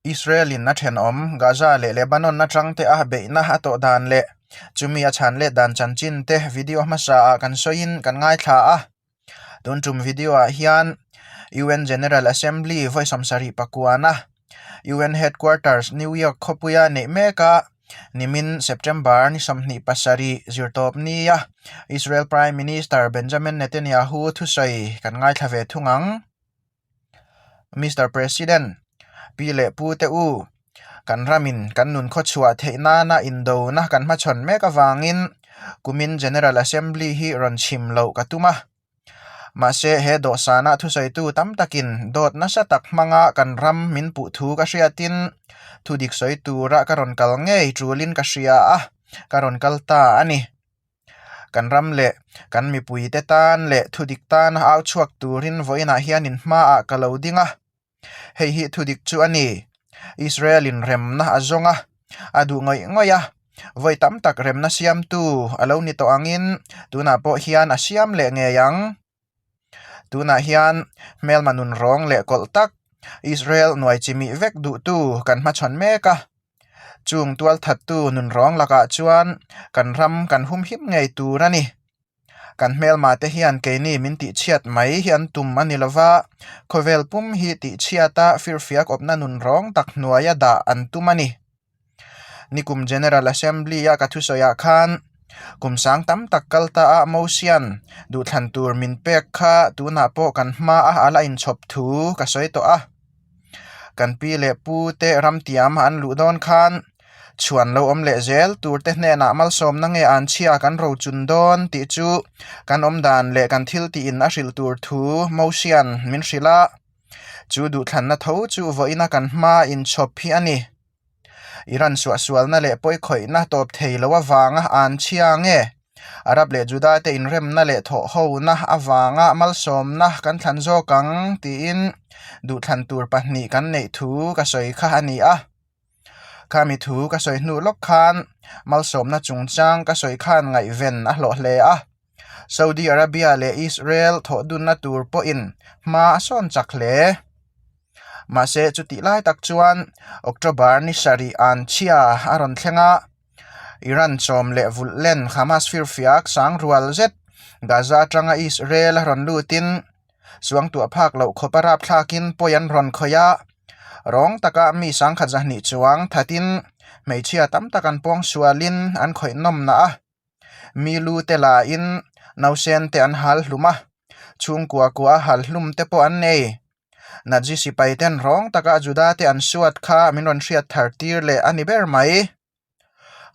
Israel-in a thenawm Gaza leh Lebanon atang te a beihna a tawh dan leh chumi a chhan let dan chanchin te video hmasa ah kan sawiin kan ngaithla a. Tun tum video ah hian UN General Assembly vawi sawmsarih pakuana UN Headquarters New York khawpuia neih mek a, nimin September ni 27 zirtawp nia Israel Prime Minister Benjamin Netanyahu thusawi kan ngaithla ve thung ang. Mister President, pi leh pu te u, kan ramin kan nun khawchhuah theih nana indona kan hmachhawn mek avangin kumin General Assembly hi rawn chhim loh ka tum a. Mahse he dawhsana thusawitu tam takin dawt nasa tak hmanga kan ram min puh thu ka hriatin thudik sawi tura ka rawn kal ngei tulin ka hria a, ka rawn kal ta a ni. Kan ram leh kan mipuite tan leh thudik tana au chhuak turin vawiinah hian in hmaah ka lo ding a. Hei hi thudik chu a ni. Israel in remna a zawng a, a duh ngawih ngawih a, vawi tam tak remna siamtu a lo ni tawh angin tunah pawh hian a siam leh ngei ang. Tunah hian hmelma nun rawng leh kawlh tak Israel nuai chimih vek duhtu kan hmachhawn mek a. Chung tualthattu nun rawng lakah chuan kan ram kan humhim ngei tur a ni. Kan hmelma te hian keini min tihchhiat mai hi an tum a ni lova, khawvel pum hi tihchhiata firfiak awpna nun rawng tak hnuaia dah an tum a ni. Nikum General Assembly-a ka thusawiah khan kum sang tam tak kal ta a Mosian duhthlan tur min pek kha tunah pawh kan hmaa a la inchhawp thu ka sawi tawh a. Kan pi leh pu te ramtiam an luh dawn khan chhuan lo awm leh zel tur te hnenah malsawmna nge an chhia kan rochun dawn tih chu kan awm dan leh kan thil tiin a hrilh tur thu Mosian min hrilh a. Chu duhthlanna tho chu vawiina kan hma inchhawp hi a ni. Iran suahsualna leh pawikhawihna tawp thei lo avanga an chhia nge? Arab leh Juda te inremna leh thawhhona avanga malsawmna kan thlan zawk ang tiin duhthlan tur pahnih kan neih thu ka sawi kha a ni a. Khami thu ka sawi hnu lawk khan malsawmna chungchang ka sawi khan ngaihven a hlawh hle a. Saudi Arabia leh Israel thawhdunna tur pawhin hma a sawn chak hle. Mahse chutih lai tak chuan October ni sarih an chhia a rawn thleng a, Iran chawm leh vulh len Hamas firfiak sang rual zet Gaza atanga Israel a rawn lutin suangtuah phak loh khawp a rapthlakin pawi an rawn khawih a, rawng taka mi sangkhat zahnih chuang thatin hmeichhia tam tak an pawng sualin an khawih nawm nah a. Mi lu te lahin nausen te an hal hlum a, chhungkua kua hal hlum te pawh an nei. Nazi sipai ten rawng taka Juda te an suat kha min rawn hriat thar tir leh a ni ber mai.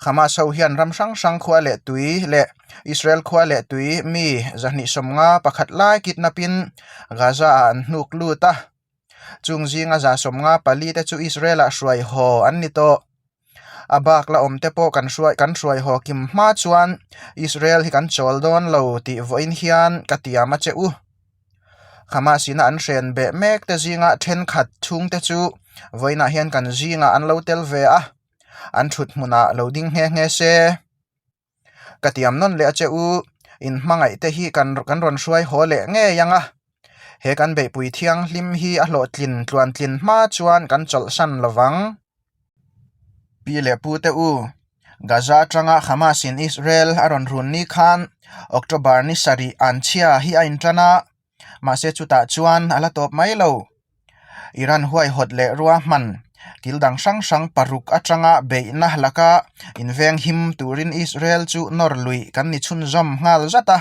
Hamas ho hian ram hrang hrang khua leh tui leh Israel khua leh tui mi zahnih sawmnga pakhat lai kidnap in Gaza ah an hnuk lut a. Chung zinga za sawmnga pali te chu Israel ah hruai haw an ni tawh. A bak la awm te pawh kan hruai kan hruai haw kim hma chuan Israel hi kan chawl dawn lo tih vawiin hian ka tiam a che u. Hamas ina an hren beh mek te zinga thenkhat chhung te chu vawiinah hian kan zingah an lo tel ve a, an thut hmunah lo ding nghe nghe se. Ka tiam nawn leh a che u, in hmangaih te hi kan kan rawn hruai haw leh ngei ang a, he kan beihpui thianghlim hi a hlawhtlin tluantlin hma chuan kan chawlhsan lo vang. Pi leh pu te u, Gaza atanga Hamas in Israel a rawn run ni khan October ni sarih an chhia hi a intan a, mahse chutah chuan a la tawp mai lo. Iran huaihawt leh ruahman thil dang hrang hrang paruk atanga beihna laka inveng him turin Israel chu nawr luih kan ni chhunzawm nghal zat a.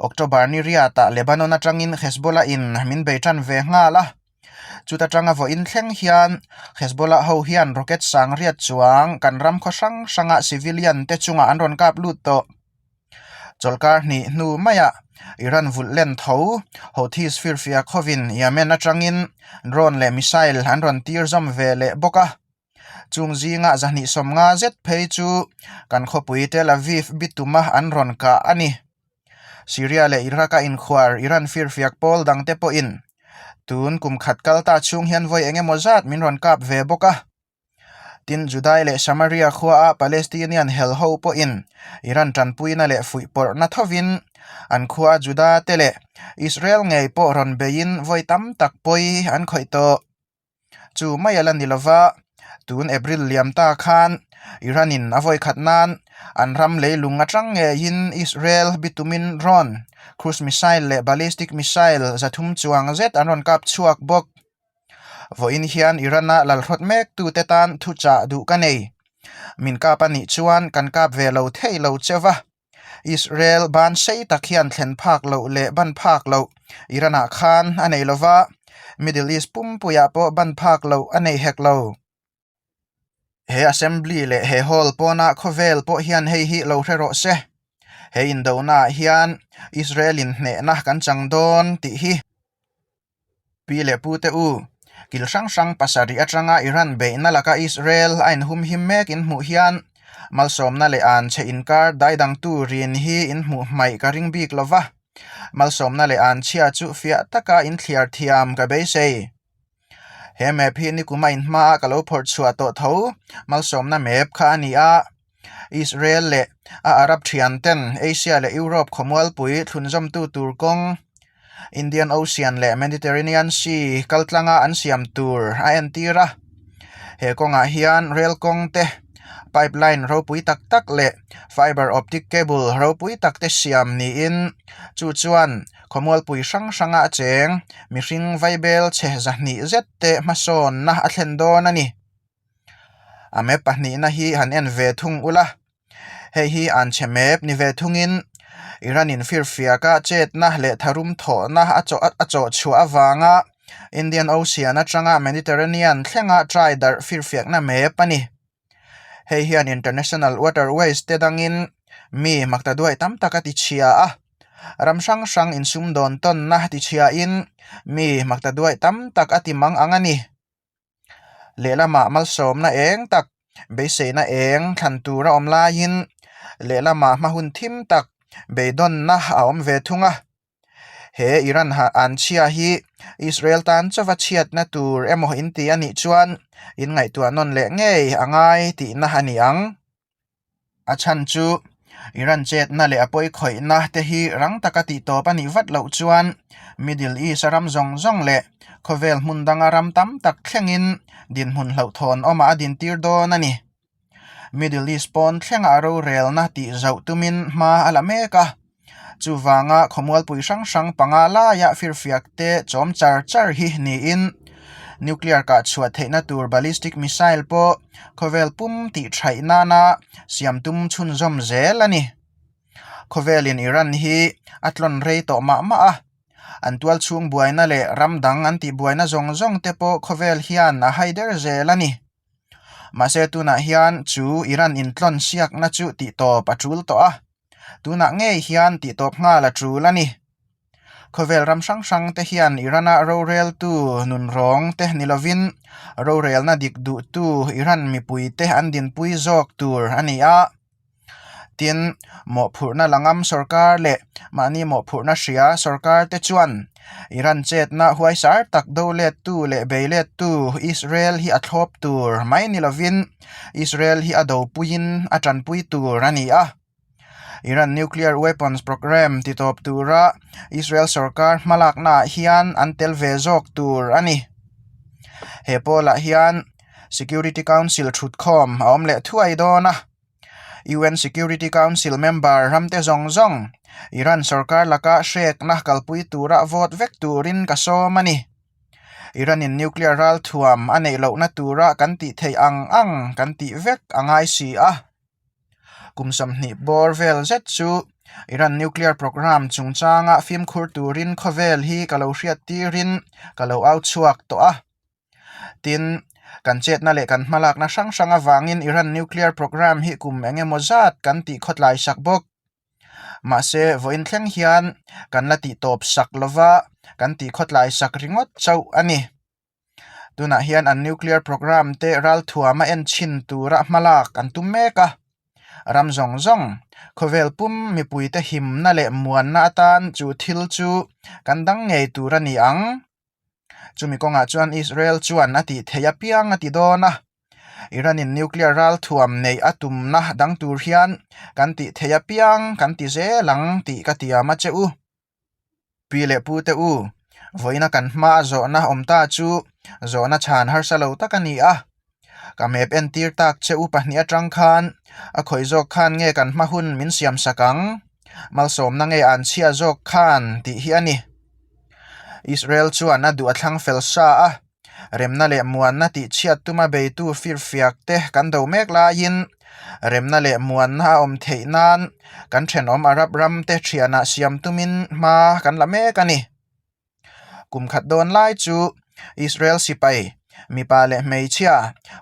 October ni riatah Lebanon atangin Hezbollah in min bei tan ve nghal a. Chuta tanga vawiin thleng hian Hezbollah ho hian rocket sang riat chuang kan ram khaw hrang hranga civilian te chungah an rawn kap lut tawh. Chawlhkar hnih hnu maiah Iran vulh len tho Houthis firfiak hovin Yemen atangin drone leh missile an rawn tir zawm ve leh bawk a. Chung zinga zahnih sawmnga zet phei chu kan khawpui Tel Aviv bituma an rawn kah a ni. Syria leh Iraq-a inkhuar Iran firfiak pawl dangte pawhin tun kum khat kal ta chhung hian vawi eng emaw zat min rawn kap ve bawk a. Tin, Judai leh Samaria khuaa Palestinian hel ho pawhin Iran tanpuina leh fuihpawrhna thovin an khua Juda te leh Israel ngei pawh rawn beiin vawi tam tak pawi an khawih tawh. Chu mai a la ni lova, tun April liam ta khan Iran in a vawikhat nan an ram leilung atang ngeiin Israel bitumin drone, cruise missile leh ballistic missile 300 chuang zet an rawn kap chhuak bawk. Vawiin hian Iran-a lalhrawt mek tute tan thuchah duh ka nei. Min kap a nih chuan kan kap ve lo thei lo che va. Israel ban sei tak hian thlen phak loh leh ban phak loh Iran-ah khan a nei lo va, Middle East pumpuiah pawh ban phak loh a nei hek lo. He Assembly leh he Hall pawna khawvel pawh hian hei hi lo hre rawh se. He indonaah hian Israel-in hnehna kan chang dawn tih hi. Pi leh Pu te u, kil hrang hrang pasarih atanga Iran beihna laka Israel a inhumhim mek in hmuh hian malsawmna leh an chhe inkar daidangtu rin hi in hmuh hmaih ka ring bik lo va, malsawmna leh an chhia chu fiah taka in thliar thiam ka beisei. He map hi nikuma inhmaah ka lo phawrh chhuah tawh tho malsawmna map kha a ni a. Israel leh a Arab thian ten Asia leh Europe khawmualpui thlunzawmtu tur kawng Indian Ocean leh Mediterranean Sea kaltlanga an siam tur a entir a. He kawngah hian rail kawng te, pipeline ropui tak tak leh fiber optic cable ropui tak te siam niin chu chuan Khawmualpui hrang hranga a cheng, mihring vaibel chhe zahnih zet te hmasawnna a thlen dawn a ni. A map pahnihna hi han en ve thung ula, hei hi an chhe map ni ve thungin Iran in firfiaka chetna leh tharum thawhna a chawh a chawh chhuah avanga Indian Ocean atanga Mediterranean thlenga trai darh firfiakna map a ni. Hei hian International Waterways te dangin mi makta duai tam tak a ti chhia a, ram hrang hrang insumdawn tawnna ti chhiain mi makta duai tam tak a ti mang ang a ni. Lehlamah malsawmna eng tak, beiseina eng thlan tur a awm laiin lehlamah hma hun thim tak beidawnna a awm ve thung a. He Iran ha an chhia hi Israel tan chauva chhiatna tur emaw in ti a nih chuan in ngaihtuah nawn leh ngei a ngai tihna a ni ang. A chhan chu Iran chetna leh a pawi khawihna te hi rang taka tihtawp a nih vat loh chuan Middle East a ram zawng zawng leh khawvel hmun danga ram tam tak thlengin dinhmun hlauhthawn awmah a dintir dawn a ni. Middle East pawn thlengah rorelna tih zauh tumin hma a la mek a, chuvanga khawmualpui hrang hrang panga laia firfiak te chawm char char hi niin nuclear kah chhuah theihna tur ballistic missile pawh khawvel pum tih thaih nana siam tum chhunzawm zel a ni. Khawvelin Iran hi a tlawn rei tawh mah mah a, an tual chhung buaina leh ram dang an tih buaina zawng zawng te pawh khawvel hian a haider zel a ni. Mahse tunah hian chu Iran intlawn siakna chu tihtawp a tul tawh a, tunah ngei hian tihtawp nghal a tul a ni. Khawvel ram hrang hrang te hian Iran-a roreltu nunrawng te ni lovin rorelna dik duhtu Iran mipui te an dinpui zawk tur a ni a. Tin, mawhphurhna la ngam sorkar leh mahni mawhphurhna hria sorkar te chuan Iran chetna huaisar tak do lettu leh bei lettu Israel hi a thlawp tur mai ni lovin Israel hi a dopuiin a tanpui tur a ni a. Iran nuclear weapons programme titawp tura Israel sorkar hmalaknaah hian an tel ve zawk tur a ni. He pawlah hian Security Council thutkhawm a awm leh thuai dawn a. UN Security Council member ramte zawng zawng Iran sorkar laka hrekna kalpui tura vote vek turin ka sawm a ni. Iran-in nuclear ralthuam a neih lohna tura kan tih theih ang ang kan tih vek a ngai si a. Kum 20 bawr vel zet chu Iran nuclear programme chungchanga fimkhur turin khawvel hi ka lo hriat tirin ka lo au chhuak tawh a. Tin, kan chetna leh kan hmalakna hrang hrang avangin Iran nuclear programme hi kum eng emaw zat kan tih khawtlai sak bawk. Mahse, vawiin thleng hian kan la tih tawp sak lova, kan tih khawtlai sak ringawt chauh a ni. Tunah hian an nuclear programme te ralthuam a en chhin tura hmalak an tum mek a. Ram zawng zawng, khawvel pum mipuite himna leh muanna atan chu thil chu kan dang ngei tur a ni ang. Chumi kawngah chuan Israel chuan a tih theih apiang a ti dawn a, Iran-in nuclear ralthuam neih a tumna dang tur hian kan tih theih apiang kan ti zel ang tih ka tiam a che u. Pi leh pu te u, Vawiina kan hmaa zawhna awm ta chu zawhna chhan harsa lo tak a ni a. Ka map entir tak che u pahnih atang khan a khawih zawk khan nge kan hma hun min siam sak ang? Malsawmna nge an chhia zawk khan tih hi a ni. Israel chuan a duh a thlang fel sa a, remna leh muanna tih chhiat tuma beitu firfiak te kan do mek laiin remna leh muanna a awm theih nan kan thenawm Arab ram te thianah siam tumin hma kan la mek a ni. Kum khat dawn lai chu Israel sipai mipa leh hmeichhia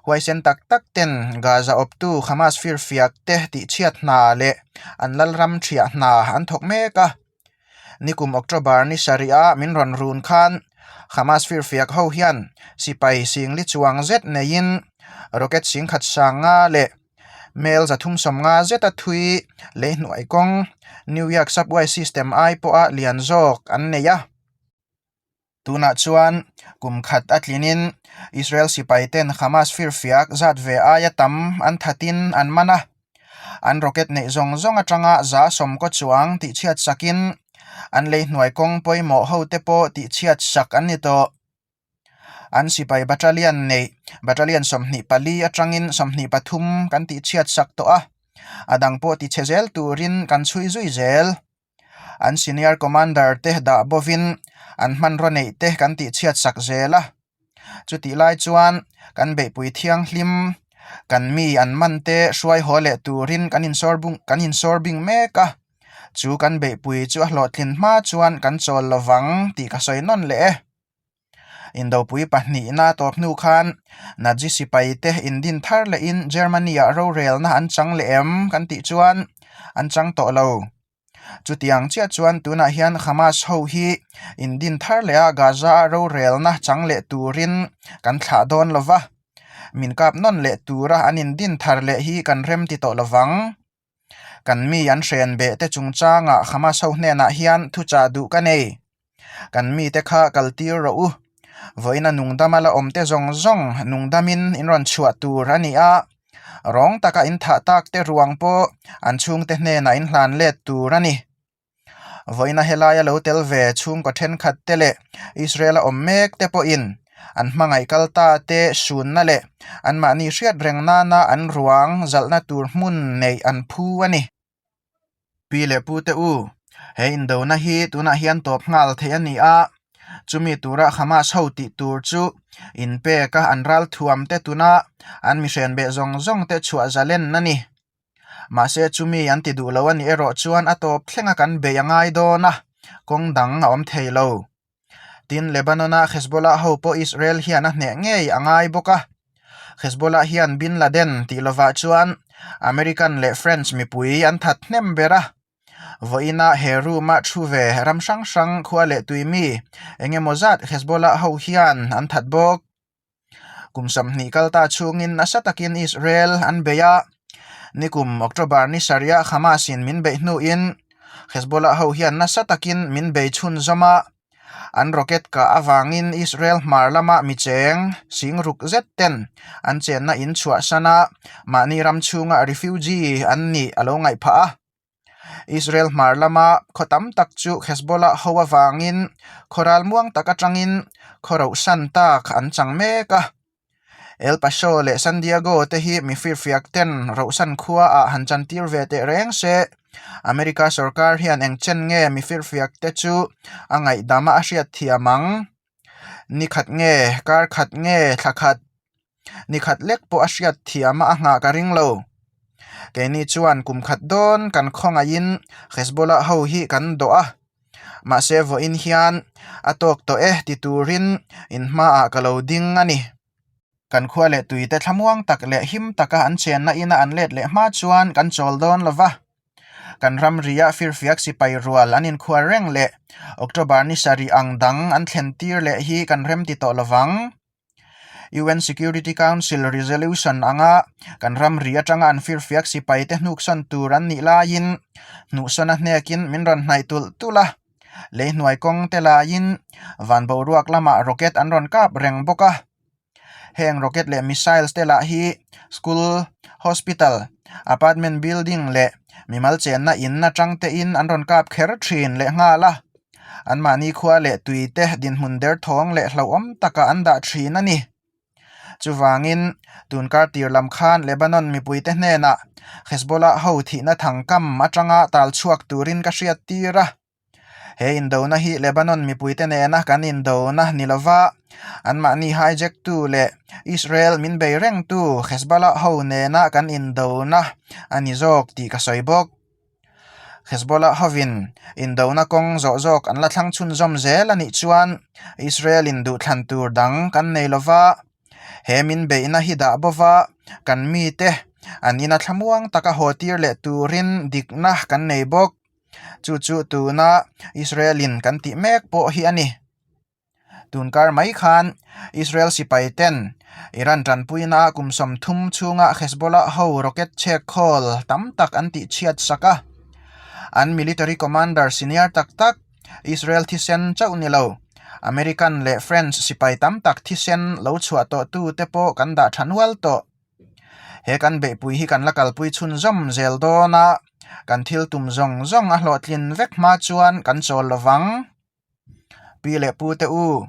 huaisen tak tak ten Gaza awptu Hamas firfiak te tihchhiat hna leh an lalram thiah hna an thawk mek a. Nikum October ni sarih a min rawn run khan Hamas firfiak ho hian sipai singli chuang zet neiin rocket singkhat sang nga leh Mel 350 zeta thui lei hnuai kawng New York subway system ai pawha lian zawk an nei a. Tunah chuan kum khat a tlinin Israel sipai ten Hamas firfiak zat ve aia tam an thatin an man a. An rocket neih zawng zawng atanga 110 chuang tihchhiat sakin an lei hnuai kawng pawimawh ho te pawh tihchhiat sak an ni tawh. An sipai battalion neih battalion 24 atangin 23 kan tihchhiat sak tawh a, a dang pawh tichhe zel turin kan chhui zui zel. An senior commander te dah bovin an hmanraw neih te kan tihchhiat sak zel a. Chutih lai chuan kan beihpui thianghlim kan mi an man te hruai haw leh turin kan insawr bung kan insawr bing mek a. Chu kan beihpui chu a hlawhtlin hma chuan kan chawl lovang tih ka sawi nawn leh e. Indopui pahnihna tawp hnu khan Nazi sipai te indin thar lehin Germany-ah rorelna an chang leh em kan tih chuan an chang tawh lo. Chutiang chiah chuan tunah hian Hamas ho hi indin thar leh a Gaza-a rorelna chang leh turin kan thlah dawn lo va, min kap nawn leh tura an indin thar leh hi kan rem ti tawh lo vang. Kan mi an hren beh te chungchangah Hamas ho hnenah hian thuchah duh ka nei. Kan mite kha kal tir rawh u. Vawiina nungdama la awm te zawng zawng nungdamin in rawn chhuah tur a ni a, rawng taka in thah tak te ruang pawh an chhungte hnenah in hlan let tur a ni. Vawiina helaia lo tel ve chhungkaw thenkhat te leh Israel-a awm mek te pawhin an hmangaih kal ta te sunna leh anmahni hriat reng nana an ruang zalhna tur hmun neih an phu a ni. Pi leh pu te u, he indona hi tunah hian tawp nghal theih a ni a, chumi tura Hamas ho tih tur chu inpek a an ralthuam te tuna an mihren beh zawng zawng te chhuah zalen a ni. Mahse chumi an ti duh lo a nih erawh chuan a tawp thlenga kan beih a ngai dawn a, kawng dang a awm thei lo. Tin, Lebanon-a Hezbollah ho pawh Israel hian a hneh ngei a ngai bawk a. Hezbollah hian Bin Laden tih lovah chuan American leh French mipui an that hnem ber a. Vawiina he room-a thu ve ram hrang hrang khua leh tui mi eng emaw zat Hezbollah ho hian an that bawk. Kum 20 kal ta chhungin nasa takin Israel an bei a, nikum October ni sarihah Hamas-in min beih hnuin Hezbollah ho hian nasa takin min bei chhunzawm a, an rocket kah avangin Israel hmar lama mi cheng singruk zet ten an chenna in chhuahsan a, mahni ram chhunga refugee an nih a lo ngaih phah a. Israel hmar lama khaw tam tak chu Hezbollah ho avangin khaw ralmuang tak atangin khaw rohsan tak an chang mek a. El Paso leh San Diego te hi mi firfiak ten rohsan khua ah han chantir ve teh reng se. America sorkar hian eng chen nge mi firfiak te chu a ngaihdam a a hriat thiam ang? Ni khat nge, kar khat nge, thla khat? Ni khat lek pawh a hriat thiam a a nghah ka ring lo. Keini chuan kum khat dawn kan khawngaihin Hezbollah ho hi kan dawh a, mahse vawiin hian a tawk tawh e ti turin in hmaah ka lo ding a ni. Kan khua leh tuite thlamuang tak leh him taka an chenna ina an let leh hma chuan kan chawl dawn lo va. Kan ramria firfiak sipai rual an inkhuar reng leh October ni sarih ang dang an thlen tir leh hi kan remti tawh lo vang. UN Security Council Resolution anga kan ramri atanga an firfiak sipai te hnuksawn tur an nih laiin hnuhsawn a hnekin min rawn hnaih tulh tulh a, lei hnuai kawng te laiin van boruak lamah rocket an rawn kap reng bawk a. Heng rocket leh missiles te lah hi school, hospital, apartment building leh mimal chenna in atang te in an rawn kap kher thin leh nghal a. Anmahni khua leh tui te dinhmun derthawng leh hlauhawm takah an dah thin a ni. Chuvangin, tunkar tir lam khan Lebanon mipuite hnenah Hezbollah ho thihna thangkam atanga tal chhuak turin ka hriat tir a. He indona hi Lebanon mipuite nena kan indona ni lova, anmahni hijack tu leh Israel min bei rengtu Hezbollah ho nena kan indona a ni zawk tih ka sawi bawk. Hezbollah hovin indona kawng zawh zawk an la thlang chhunzawm zel a nih chuan Israel-in duhthlan tur dang kan nei lova, he min beihna hi dah bova kan mite an ina thlamuang taka haw tir leh turin dikna kan nei bawk. Chu chu tuna Israel-in kan tih mek pawh hi a ni. Tunkar mai khan Israel sipai ten Iran tanpuina kum 30 chhunga Hezbollah ho rocket chhek khawl tam tak an tih chhiat sak a. An military commander senior tak tak Israel thisen chauh ni lo, American leh French sipai tam tak thisen lo chhuah tawh tu te pawh kan dah tha nual tawh. He kan beihpui hi kan la kalpui chhunzawm zel dawn a, kan thil tum zawng zawng a hlawhtlin vek hma chuan kan chawl lovang. Pi leh pu te u,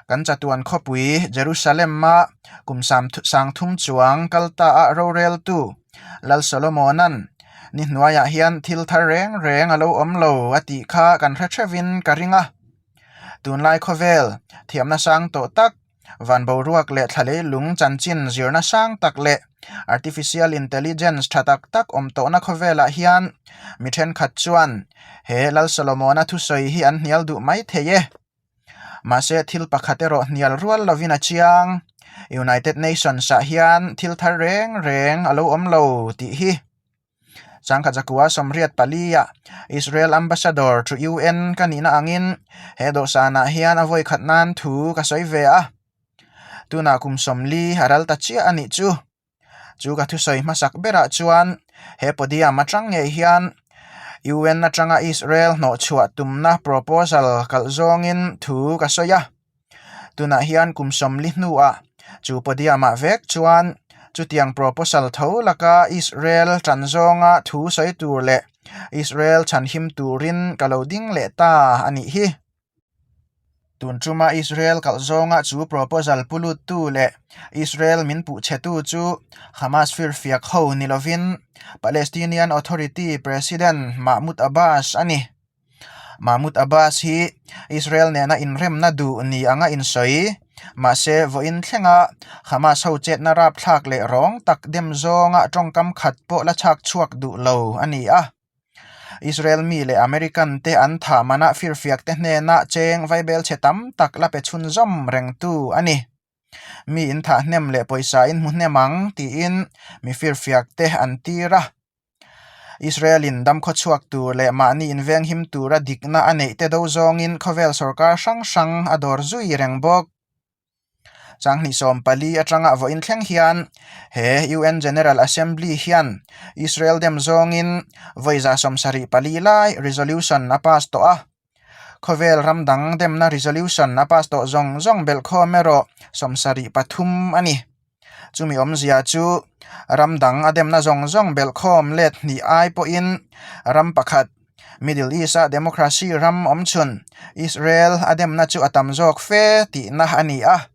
kan chatuan khawpui Jerusalem-a kum sangthum chuang kal ta a roreltu Lal Solomona'n ni hnuaiah hian thil thar reng reng a lo awm lo a tih kha kan hre theuhin ka ring a. Tunlai khawvel thiamna sang tawh tak Van boruak leh thla leilung chanchin zirna sang tak leh artificial intelligence tha tak tak awm tawhna khawvelah hian mi thenkhat chuan he Lal Solomona thusawi hi an hnial duh mai thei e. Mahse thil pakhat erawh hnial rual lovin a chiang, United Nations ah hian thil thar reng reng a lo awm lo tih hi. Sangkhat zakua 84 ah Israel Ambassador to UN ka nihna angin he dawhsanah hian a vawi khat nan thu ka sawi ve a. Tunah kum 40 a ral ta chiah a nih chu. Chu ka thusawi hmasak berah chuan he podium atang ngei hian UN atanga Israel hnawhchhuah tumna proposal kalh zawngin thu ka sawi a. Tunah hian kum 40 hnuah chu podium-ah vek chuan chutiang proposal tho laka Israel tan zawnga thu sawi tur leh Israel chhanhim turin ka lo ding leh ta a nih hi. Tun tuma Israel kalh zawnga chu proposal pu luttu leh Israel min puh chhetu chu Hamas firfiak ho ni lovin Palestinian Authority President Mahmoud Abbas a ni. Mahmoud Abbas hi Israel nena inremna duh ni anga insawi, mahse vawiin thlenga Hamas ho chetna rapthlak leh rawng tak dem zawnga tawngkam khat pawh la chhak chhuak duh lo a ni a. Israel mi leh American te an thah manah firfiak te hnena cheng vaibel chhe tam tak la pe chhunzawm rengtu a ni. Mi in thah hnem leh pawisa in hmu hnem ang tiin mi firfiak te an tir a. Israel-in damkhaw chhuak tur leh mahni invenghim tura dikna a neih te do zawngin khawvel sorkar hrang hrang a dawr zui reng bawk. Changhnih 14 atanga vawiin thleng hian he UN General Assembly hian Israel dem zawngin vawi 74 lai resolution a pass tawh a. Khawvel ram dang demna resolution a pass tawh zawng zawng belhkhawm erawh 73 a ni. Chumi awmzia chu ram dang a demna zawng zawng belhkhawm let hnih ai pawhin ram pakhat, Middle East-a democracy ram awmchhun Israel a demna chu a tam zawk fe tihna a ni a.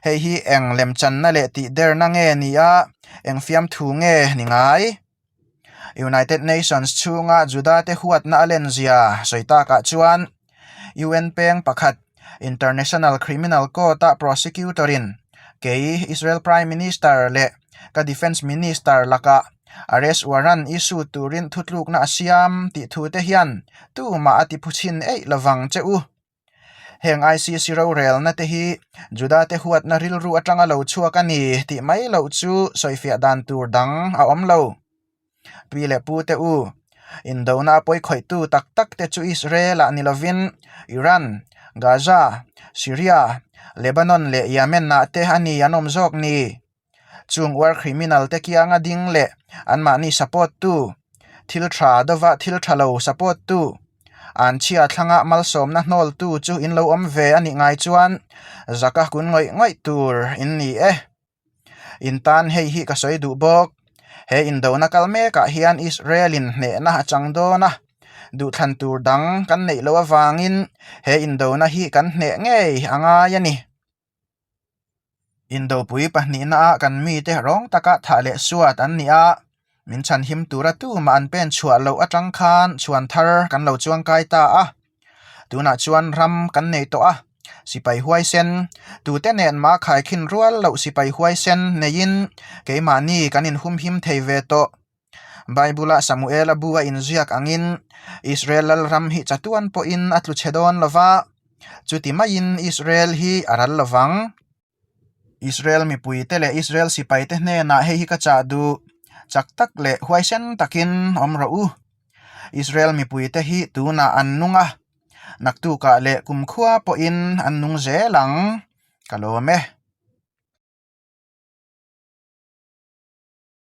Hei hi eng lemchanna leh tihderna nge ni a, eng fiamthu nge ni ngai? United Nations chhunga Juda-te huatna a lenzia sawi takah chuan UN peng pakhat International Criminal Court-a prosecutor-in kei Israel Prime Minister leh ka Defence Minister lakah arrest warrant issue turin thutlukna a siam tih thute hian tumah a tiphu chhin eih lovang che u. Heng ICC rorelna te hi Juda te huatna rilru atanga lo chhuak a ni tih mai loh chu sawifiah dan tur dang a awm lo. Pi leh pu te u, indona a pawikhawihtu tak tak te chu Israel-ah ni lovin Iran, Gaza, Syria, Lebanon leh Yemen-ah te a ni an awm zawk ni. Chung war criminal te kianga ding leh anmahni support tu, thil tha dova thil tha lo support tu, an chhia thlanga malsawmna hnawl tu chu in lo awm ve a nih ngai chuan zaka kun ngawih ngawih tur in ni e. In tan hei hi ka sawi duh bawk. He indona kal mekah hian Israel in hnehna a chang dawn a. Duhthlan tur dang kan neih loh avangin he indona hi kan hneh ngei a ngai a ni. Indopui pahnihnaah kan mite rawng taka thah leh suat an ni a, min chhanhim tura tumah an pen chhuah loh atang khan chhuan thar kan lo chuangkai ta a. Tunah chuan ram kan nei tawh a, sipai huaisen, tute nen mah khaikhin rual loh sipai huaisen neiin keimahni kan inhumhim thei ve tawh. Bible-a Samuela bu a inziak angin Israel lalram hi chatuan pawhin a tlu chhe dawn lo va, chuti maiin Israel hi a ral lo vang. Israel mipuite leh Israel sipaite hnenah hei hi ka chah duh, chak tak leh huaisen takin awm rawh u. Israel mipuite hi tunah an nung a, naktukah leh kumkhua pawhin an nung zel ang. Ka lawm e.